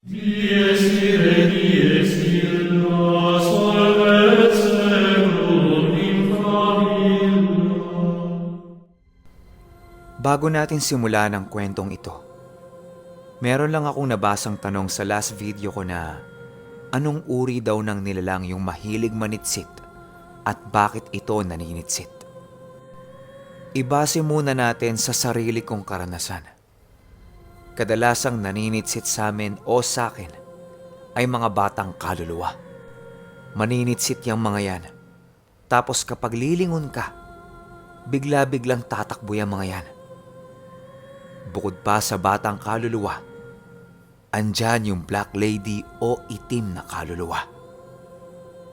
Dies irae, dies illa, solvet saeculum in favilla. Bago natin simulan ang kwentong ito, meron lang akong nabasang tanong sa last video ko na anong uri daw ng nilalang yung mahilig manitsit at bakit ito naninitsit. Ibase muna natin sa sarili kong karanasan. Kadalasang naninitsit sa amin o sa akin ay mga batang kaluluwa. Maninitsit yung mga yan. Tapos kapag lilingon ka, bigla-biglang tatakbo yung mga yan. Bukod pa sa batang kaluluwa, andyan yung black lady o itim na kaluluwa.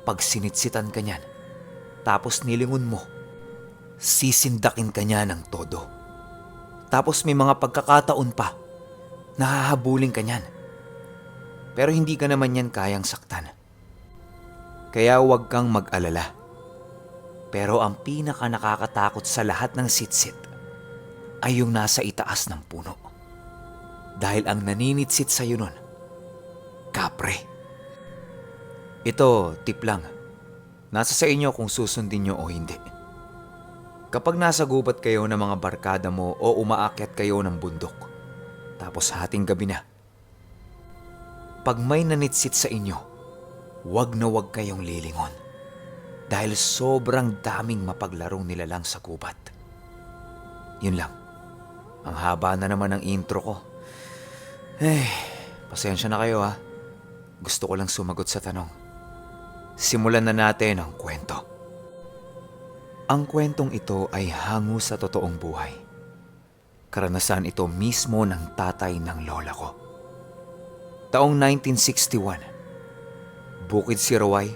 Pag sinitsitan ka niyan, tapos nilingon mo, sisindakin ka niya ng todo. Tapos may mga pagkakataon pa, na hahabulin ka niyan. Pero hindi ka naman yan kayang saktan. Kaya huwag kang mag-alala. Pero ang pinaka nakakatakot sa lahat ng sitsit ay yung nasa itaas ng puno. Dahil ang naninitsit sa'yo nun, kapre. Ito, tip lang. Nasa sa inyo kung susundin nyo o hindi. Kapag nasa gubat kayo ng mga barkada mo o umaakyat kayo ng bundok, tapos hating gabi na, pag may nanitsit sa inyo, wag na wag kayong lilingon. Dahil sobrang daming mapaglarong nilalang sa gubat. Yun lang. Ang haba na naman ng intro ko. Eh, pasensya na kayo ha. Gusto ko lang sumagot sa tanong. Simulan na natin ang kwento. Ang kwentong ito ay hango sa totoong buhay. Karanasan ito mismo ng tatay ng lola ko. Taong 1961, Bukid Sirawai,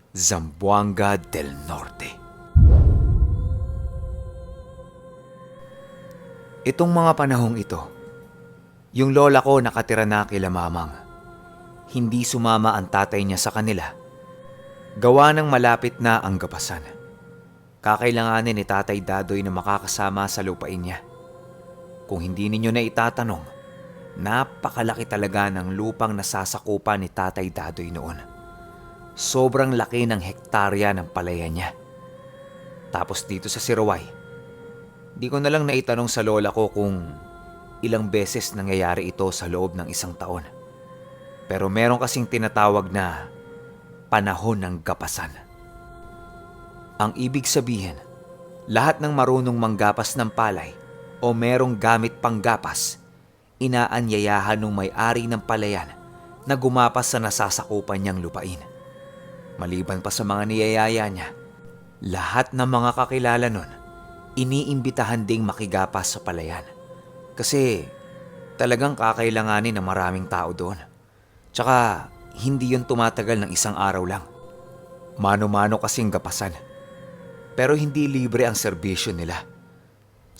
Zamboanga del Norte. Itong mga panahong ito, yung lola ko nakatira na kila mamang. Hindi sumama ang tatay niya sa kanila. Gawa ng malapit na ang gapasan. Kakailanganin ni Tatay Dadoy na makakasama sa lupain niya. Kung hindi ninyo na itatanong, napakalaki talaga ng lupang nasasakupan ni Tatay Dadoy noon. Sobrang laki ng hektarya ng palaya niya. Tapos dito sa Sirawai, di ko na lang naitanong sa lola ko kung ilang beses nangyayari ito sa loob ng isang taon. Pero meron kasing tinatawag na panahon ng gapasan. Ang ibig sabihin, lahat ng marunong manggapas ng palay o merong gamit panggapas, inaanyayahan ng may-ari ng palayan na gumapas sa nasasakupan niyang lupain. Maliban pa sa mga niyayaya niya, lahat ng mga kakilala nun, iniimbitahan ding makigapas sa palayan. Kasi talagang kakailanganin ng maraming tao doon. Tsaka hindi yun tumatagal ng isang araw lang. Mano-mano kasing gapasan. Pero hindi libre ang serbisyo nila.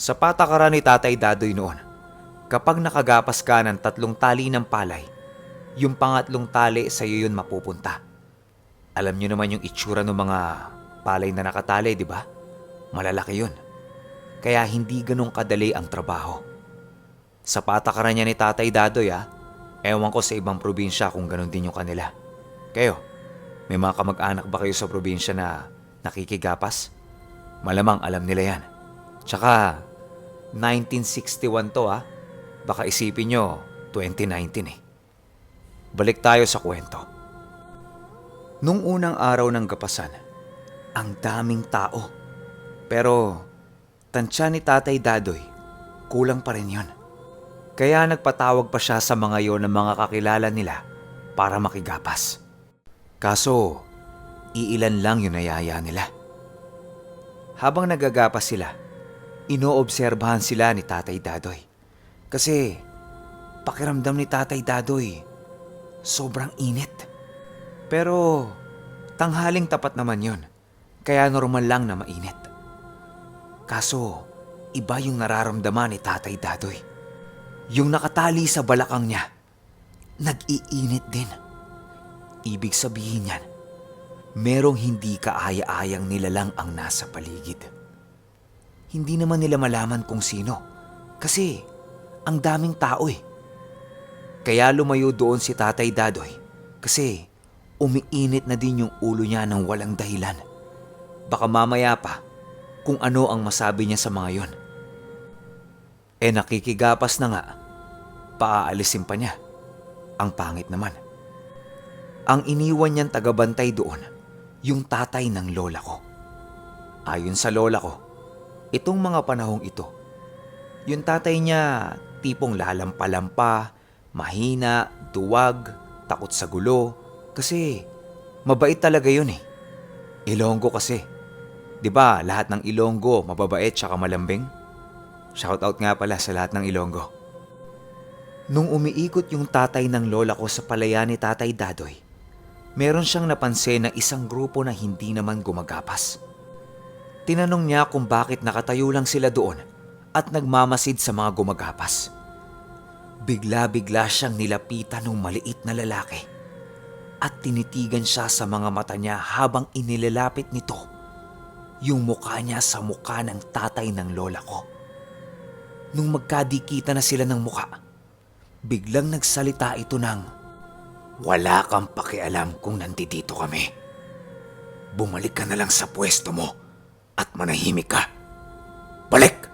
Sa patakaran ni Tatay Dadoy noon, kapag nakagapas ka ng 3 tali ng palay, yung pangatlong tali sa iyo yun mapupunta. Alam nyo naman yung itsura ng mga palay na nakatali, di ba? Malalaki yun. Kaya hindi ganun kadali ang trabaho. Sa patakaran niya ni Tatay Dadoy ewan ko sa ibang probinsya kung ganun din yung kanila. Kayo, may mga kamag-anak ba kayo sa probinsya na nakikigapas? Malamang alam nila yan. Tsaka, 1961 to ah. Baka isipin nyo, 2019 eh. Balik tayo sa kwento. Nung unang araw ng gapasan, ang daming tao. Pero, tansya ni Tatay Dadoy, kulang pa rin yun. Kaya nagpatawag pa siya sa mga yon ng mga kakilala nila para makigapas. Kaso, iilan lang yung nayaya nila. Habang nagagapas sila, inoobserbahan sila ni Tatay Dadoy. Kasi pakiramdam ni Tatay Dadoy, sobrang init. Pero tanghaling tapat naman yun, kaya normal lang na mainit. Kaso, iba yung nararamdaman ni Tatay Dadoy. Yung nakatali sa balakang niya, nag-iinit din. Ibig sabihin niyan, merong hindi kaaya-ayang nilalang ang nasa paligid. Hindi naman nila malaman kung sino, kasi ang daming tao eh. Kaya lumayo doon si Tatay Dadoy kasi umiinit na din yung ulo niya ng walang dahilan. Baka mamaya pa kung ano ang masabi niya sa mga yon. Eh nakikigapas na nga, paaalisin pa niya. Ang pangit naman. Ang iniwan niyang tagabantay doon, yung tatay ng lola ko. Ayon sa lola ko, itong mga panahong ito, yung tatay niya tipong lalampalampa, mahina, duwag, takot sa gulo, kasi mabait talaga yun eh. Ilonggo kasi. 'Di ba lahat ng Ilonggo mababait tsaka malambing? Shoutout nga pala sa lahat ng Ilonggo. Nung umiikot yung tatay ng lola ko sa palayan ni Tatay Dadoy, meron siyang napansin na isang grupo na hindi naman gumagapas. Tinanong niya kung bakit nakatayo lang sila doon at nagmamasid sa mga gumagapas. Bigla-bigla siyang nilapitan ng maliit na lalaki at tinitigan siya sa mga mata niya habang inilalapit nito yung mukha niya sa mukha ng tatay ng lola ko. Nung magkadikita na sila ng mukha, biglang nagsalita ito ng, "Wala kang pakialam kung nandito kami. Bumalik ka na lang sa pwesto mo at manahimik ka. Balik!"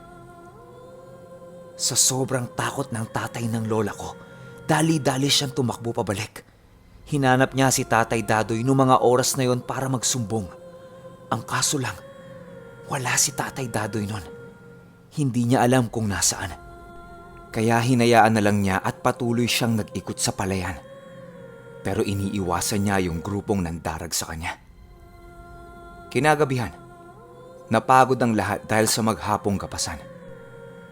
Sa sobrang takot ng tatay ng lola ko, dali-dali siyang tumakbo pabalik. Hinanap niya si Tatay Dadoy noong mga oras na yon para magsumbong. Ang kaso lang, wala si Tatay Dadoy noon. Hindi niya alam kung nasaan. Kaya hinayaan na lang niya at patuloy siyang nag-ikot sa palayan. Pero iniiwasan niya yung grupong nandarag sa kanya. Kinagabihan, napagod ang lahat dahil sa maghapong gapasan.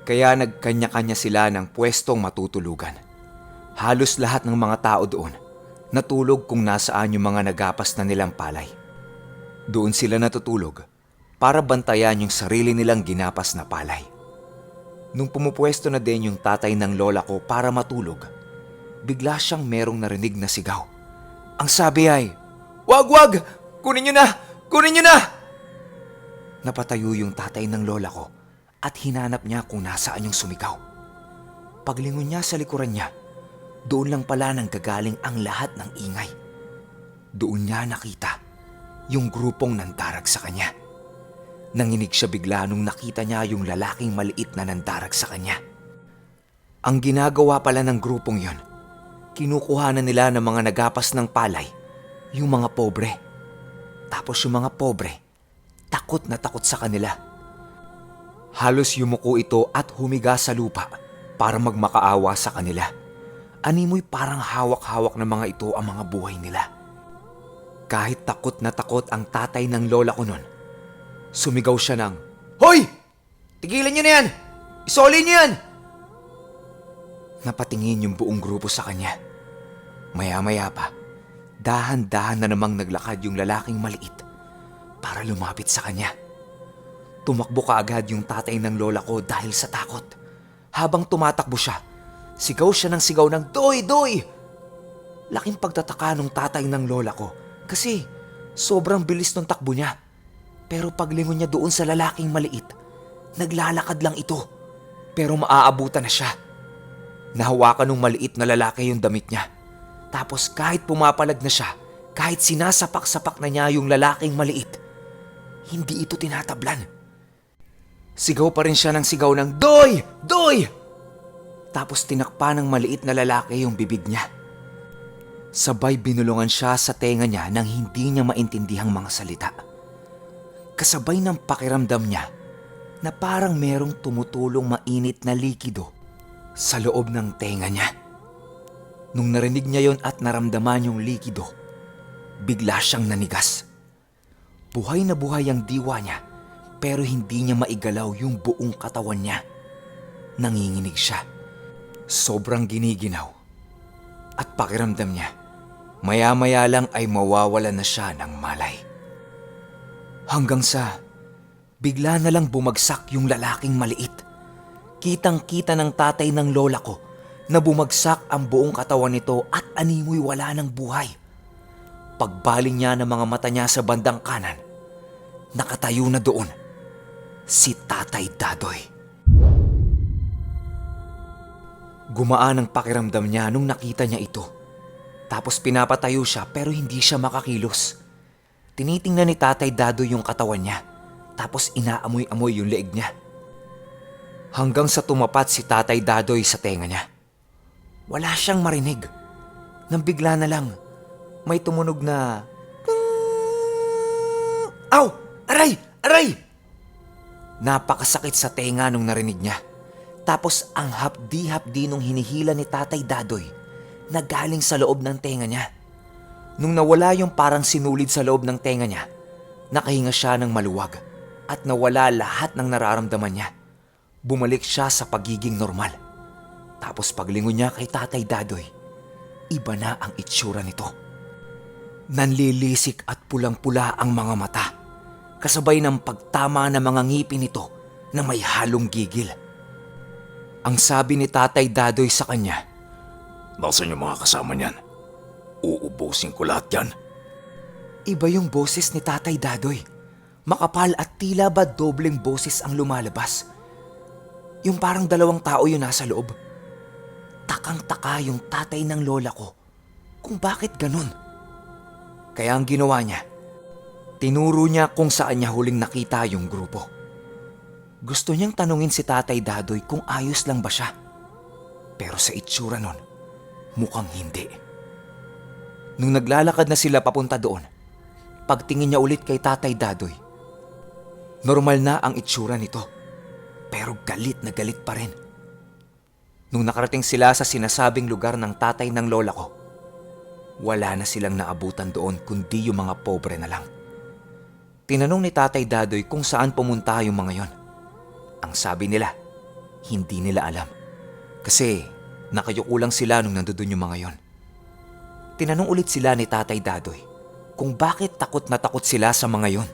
Kaya nagkanya-kanya sila ng pwestong matutulugan. Halos lahat ng mga tao doon natulog kung nasaan yung mga nagapas na nilang palay. Doon sila natutulog para bantayan yung sarili nilang ginapas na palay. Nung pumupuwesto na din yung tatay ng lola ko para matulog, bigla siyang merong narinig na sigaw. Ang sabi ay, "Wag, wag! Kunin niyo na! Kunin niyo na!" Napatayo yung tatay ng lola ko at hinanap niya kung nasaan yung sumigaw. Paglingon niya sa likuran niya, doon lang pala nanggagaling ang lahat ng ingay. Doon niya nakita yung grupong nandarag sa kanya. Nanginig siya bigla nung nakita niya yung lalaking maliit na nandarag sa kanya. Ang ginagawa pala ng grupong yon, kinukuha na nila ng mga nagapas ng palay, yung mga pobre. Tapos yung mga pobre, takot na takot sa kanila. Halos yumuko ito at humiga sa lupa para magmakaawa sa kanila. Animoy parang hawak-hawak ng mga ito ang mga buhay nila. Kahit takot na takot ang tatay ng lola ko nun, sumigaw siya ng, "Hoy! Tigilan niyo na yan! Isoli niyo yan!" Napatingin yung buong grupo sa kanya. Maya-maya pa, dahan-dahan na namang naglakad yung lalaking maliit para lumapit sa kanya. Tumakbo kaagad yung tatay ng lola ko dahil sa takot. Habang tumatakbo siya, sigaw siya ng sigaw ng, "Doy! Doy!" Laking pagtataka nung tatay ng lola ko kasi sobrang bilis ng takbo niya. Pero paglingon niya doon sa lalaking maliit, naglalakad lang ito. Pero maaabutan na siya. Nahawakan ng maliit na lalaki yung damit niya. Tapos kahit pumapalag na siya, kahit sinasapak-sapak na niya yung lalaking maliit, hindi ito tinatablan. Sigaw pa rin siya ng sigaw ng, "Doy! Doy!" Tapos tinakpan ng maliit na lalaki yung bibig niya. Sabay binulungan siya sa tenga niya nang hindi niya maintindihang mga salita. Kasabay ng pakiramdam niya na parang merong tumutulong mainit na likido sa loob ng tenga niya. Nung narinig niya yon at naramdaman yung likido, bigla siyang nanigas. Buhay na buhay ang diwa niya, pero hindi niya maigalaw yung buong katawan niya. Nanginginig siya. Sobrang giniginaw. At pakiramdam niya, maya-maya lang ay mawawala na siya ng malay. Hanggang sa bigla na lang bumagsak yung lalaking maliit. Kitang-kita ng tatay ng lola ko na bumagsak ang buong katawan nito at animoy wala ng buhay. Pagbaling niya ng mga mata niya sa bandang kanan, nakatayo na doon si Tatay Dadoy. Gumaan ang pakiramdam niya nung nakita niya ito. Tapos pinapatayo siya pero hindi siya makakilos. Tinitingnan ni Tatay Dadoy yung katawan niya. Tapos inaamoy-amoy yung leeg niya. Hanggang sa tumapat si Tatay Dadoy sa tenga niya. Wala siyang marinig. Nang bigla na lang, may tumunog na, "Ting!" Aw! Aray! Aray! Napakasakit sa tenga nung narinig niya. Tapos ang hapdi-hapdi nung hinihila ni Tatay Dadoy na galing sa loob ng tenga niya. Nung nawala yung parang sinulid sa loob ng tenga niya, nakahinga siya ng maluwag at nawala lahat ng nararamdaman niya. Bumalik siya sa pagiging normal. Tapos paglingon niya kay Tatay Dadoy, iba na ang itsura nito. Nanlilisik at pulang-pula ang mga mata, kasabay ng pagtama ng mga ngipin nito na may halong gigil. Ang sabi ni Tatay Dadoy sa kanya, Nasaan yung mga kasama niyan? Uubusin ko lahat yan. Iba yung boses ni Tatay Dadoy. Makapal at tila ba dobleng boses ang lumalabas. Yung parang dalawang tao yung nasa loob. Takang-taka yung tatay ng lola ko kung bakit ganun. Kaya ang ginawa niya, tinuro niya kung saan niya huling nakita yung grupo. Gusto niyang tanungin si Tatay Dadoy kung ayos lang ba siya. Pero sa itsura nun, mukhang hindi. Nung naglalakad na sila papunta doon, pagtingin niya ulit kay Tatay Dadoy, normal na ang itsura nito. Pero galit na galit pa rin. Nung nakarating sila sa sinasabing lugar ng tatay ng lola ko, wala na silang naabutan doon kundi yung mga pobre na lang. Tinanong ni Tatay Dadoy kung saan pumunta yung mga yon. Ang sabi nila, hindi nila alam. Kasi nakayuko lang sila nung nandoon yung mga yon. Tinanong ulit sila ni Tatay Dadoy kung bakit takot na takot sila sa mga yon.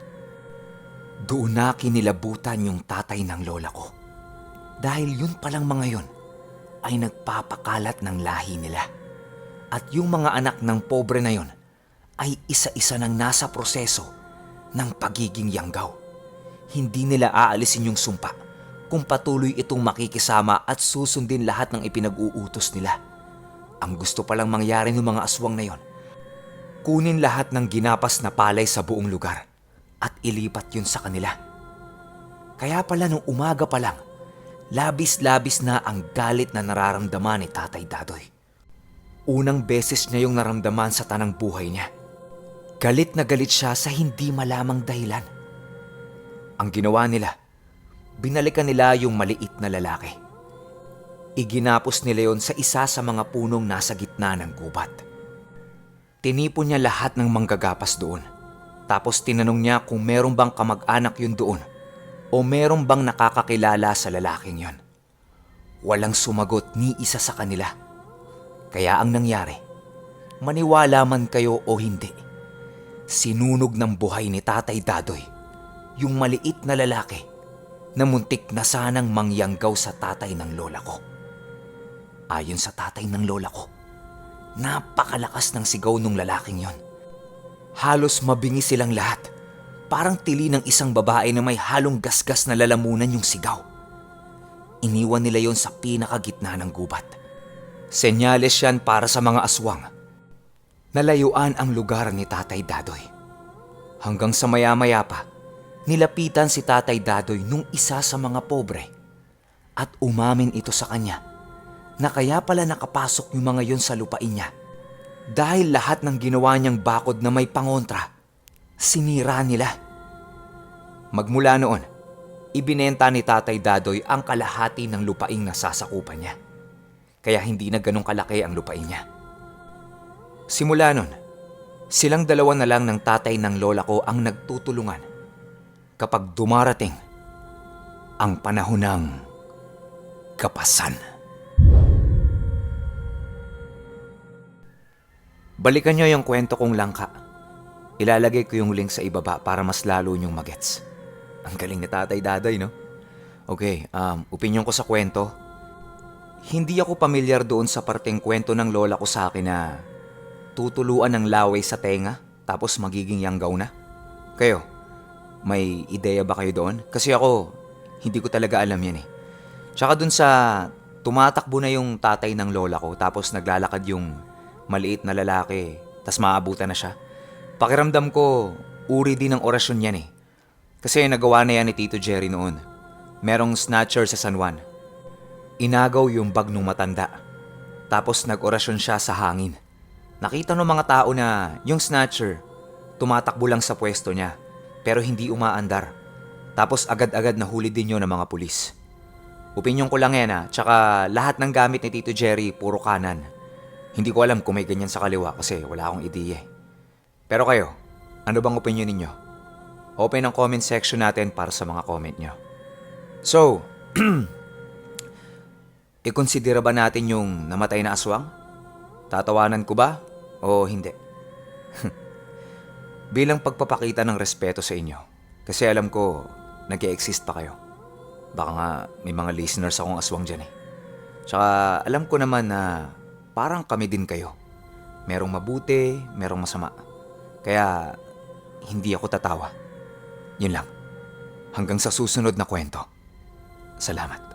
Doon na kinilabutan yung tatay ng lola ko. Dahil yun palang mga yon ay nagpapakalat ng lahi nila. At yung mga anak ng pobre na yon ay isa-isa nang nasa proseso ng pagiging yanggaw. Hindi nila aalisin yung sumpa kung patuloy itong makikisama at susundin lahat ng ipinag-uutos nila. Ang gusto palang mangyari ng mga aswang na yon, kunin lahat ng ginapas na palay sa buong lugar at ilipat yun sa kanila. Kaya pala nung umaga pa lang, labis-labis na ang galit na nararamdaman ni Tatay Dadoy. Unang beses niya yung naramdaman sa tanang buhay niya. Galit na galit siya sa hindi malamang dahilan. Ang ginawa nila, binalikan nila yung maliit na lalaki. Iginapos nila yon sa isa sa mga punong nasa gitna ng gubat. Tinipon niya lahat ng manggagapas doon. Tapos tinanong niya kung meron bang kamag-anak yun doon o meron bang nakakakilala sa lalaking yon. Walang sumagot ni isa sa kanila. Kaya ang nangyari, maniwala man kayo o hindi, sinunog ng buhay ni Tatay Dadoy yung maliit na lalaki na muntik na sanang mangyanggaw sa tatay ng lola ko. Ayon sa tatay ng lola ko, napakalakas ng sigaw ng lalaking yon. Halos mabingi silang lahat. Parang tili ng isang babae na may halong gasgas na lalamunan yung sigaw. Iniwan nila yon sa pinakagitna ng gubat. Senyales yan para sa mga aswang. Nalayuan ang lugar ni Tatay Dadoy. Hanggang sa maya-maya pa, nilapitan si Tatay Dadoy nung isa sa mga pobre at umamin ito sa kanya na kaya pala nakapasok yung mga yon sa lupain niya dahil lahat ng ginawa niyang bakod na may pangontra, sinira nila. Magmula noon, ibinenta ni Tatay Dadoy ang kalahati ng lupaing nasasakupan niya. Kaya hindi na ganong kalaki ang lupain niya. Simula noon, silang dalawa na lang ng tatay ng lola ko ang nagtutulungan kapag dumarating ang panahon ng kapasan. Balikan nyo yung kwento kong langka. Ilalagay ko yung link sa ibaba para mas lalo nyong magets. Ang galing ni Tatay Daday, no? Okay, opinion ko sa kwento. Hindi ako pamilyar doon sa parteng kwento ng lola ko sa akin na tutuluan ng laway sa tenga tapos magiging yanggaw na. Kayo, may ideya ba kayo doon? Kasi ako, hindi ko talaga alam yan eh. Tsaka doon sa Tumatakbo na yung tatay ng lola ko, tapos naglalakad yung maliit na lalaki, tas maaabutan na siya. Pakiramdam ko, uri din ng orasyon yan eh. Kasi nagawa na yan ni Tito Jerry noon. Merong snatcher sa San Juan. Inagaw yung bag nung matanda. Tapos nag-orasyon siya sa hangin. Nakita ng mga tao na yung snatcher tumatakbo lang sa pwesto niya pero hindi umaandar. Tapos agad-agad nahuli din yun ng mga pulis. Opinion ko lang yan ah, tsaka lahat ng gamit ni Tito Jerry puro kanan. Hindi ko alam kung may ganyan sa kaliwa kasi wala akong ideya eh. Pero kayo, ano bang opinion ninyo? Open ang comment section natin para sa mga comment nyo. So, ikonsidera ba natin yung namatay na aswang? Tatawanan ko ba o hindi? Bilang pagpapakita ng respeto sa inyo, kasi alam ko nag exist pa kayo. Baka nga may mga listeners akong aswang dyan eh. Tsaka alam ko naman na parang kami din kayo. Merong mabuti, merong masama. Kaya hindi ako tatawa. Yun lang. Hanggang sa susunod na kwento. Salamat.